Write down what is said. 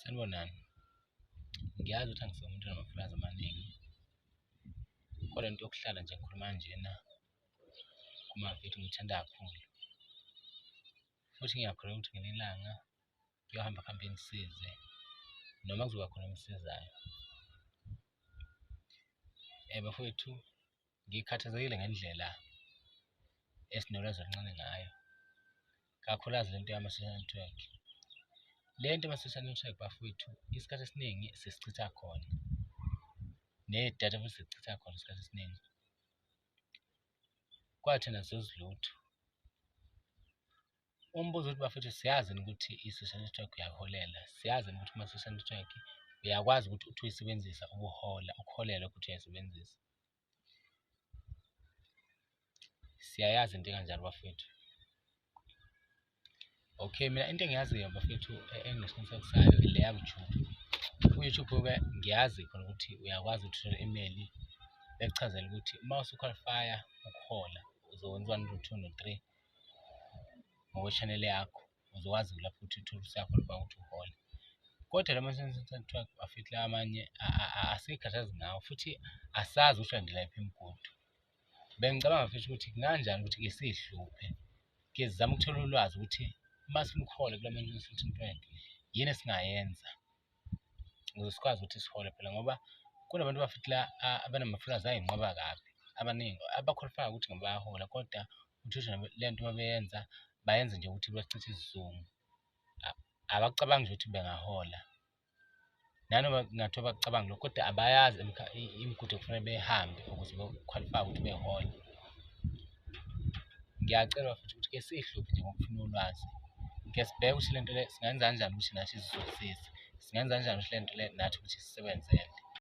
Sanibonani. Ngiyazi ukuthi angisuye umuntu onamafulazi amaningi, kodwa into yokuhlala nje ngikhuluma kanjena kumavidiyo ngiyithanda kakhulu, futhi ngiyakholelwa ukuthi ngelinye ilanga kuyohamba kuhambe ingisize noma kuzoba khona engisizayo. Bafowethu, ngikhathazekile ngendlela esinolwazi oluncane ngayo, kakhulukazi le nto yama-social network. Le nto yama-social network bafowethu, isikhathi esiningi sisichitha khona, nedatha futhi silichitha khona isikhathi esiningi. Kodwa thina asizuzi lutho. Umbuzo uthi bafowethu, siyazi yini ukuthi i-social network uyaholela? Siyazi yini ukuthi kuma-social network uyakwazi ukuthi uthi uyisebenzisa ukuhola, ukuholela ukuthi uyayisebenzisa? Siyayazi into ekanjalo bafowethu. Okay, mina into engiyaziyo bafethu enginesiqiniseko sayo ile yaku-YouTube. Ku-YouTube-ke ngiyazi khona ukuthi uyakwazi ukuthi uthole i-email bekuchazele ukuthi uma usu-qualify-a ukuhola uzokwenza u-one, no-two, no-three ngokwe-channel yakho, uzokwazi lapho ukuthi uthole usuya-qualify-a ukuthi uhole. Kodwa la ma-social network bafethu lawa amanye asikhathazi ngawo futhi asazi ukuthi ulandela yiphi imigudu. Bengicabanga futhi ukuthi kunganjani ukuthi ke siyihluphe, ke sizame ukuthola ulwazi ukuthi uma sifuna ukuhola kula ma-social network yini esingayenza ukuze sikwazi ukuthi sihole phela, ngoba kunabantu bafethu la abanama-followers ayinqwaba kabi, abaningi aba-qualify-ayo ukuthi ngabe bayahola, kodwa uthole ukuthi le nto uma beyenza bayenza nje ukuthi bachithe isizungu, abacabangi nje ukuthi bengahola. Nanoma kungathiwa bakucabanga lokho, kodwa abayazi imigudu ekufanele beyihambe ukuze be-qualify-e ukuthi behole. Ngiyacela bafethu ukuthi ke siyihluphe nje ngokufuna ulwazi, ke sibheke ukuthi le nto le singayenza kanjani ukuthi nathi isizuzise, singenza kanjani ukuthi le nto le nathi ukuthi isisebenzele.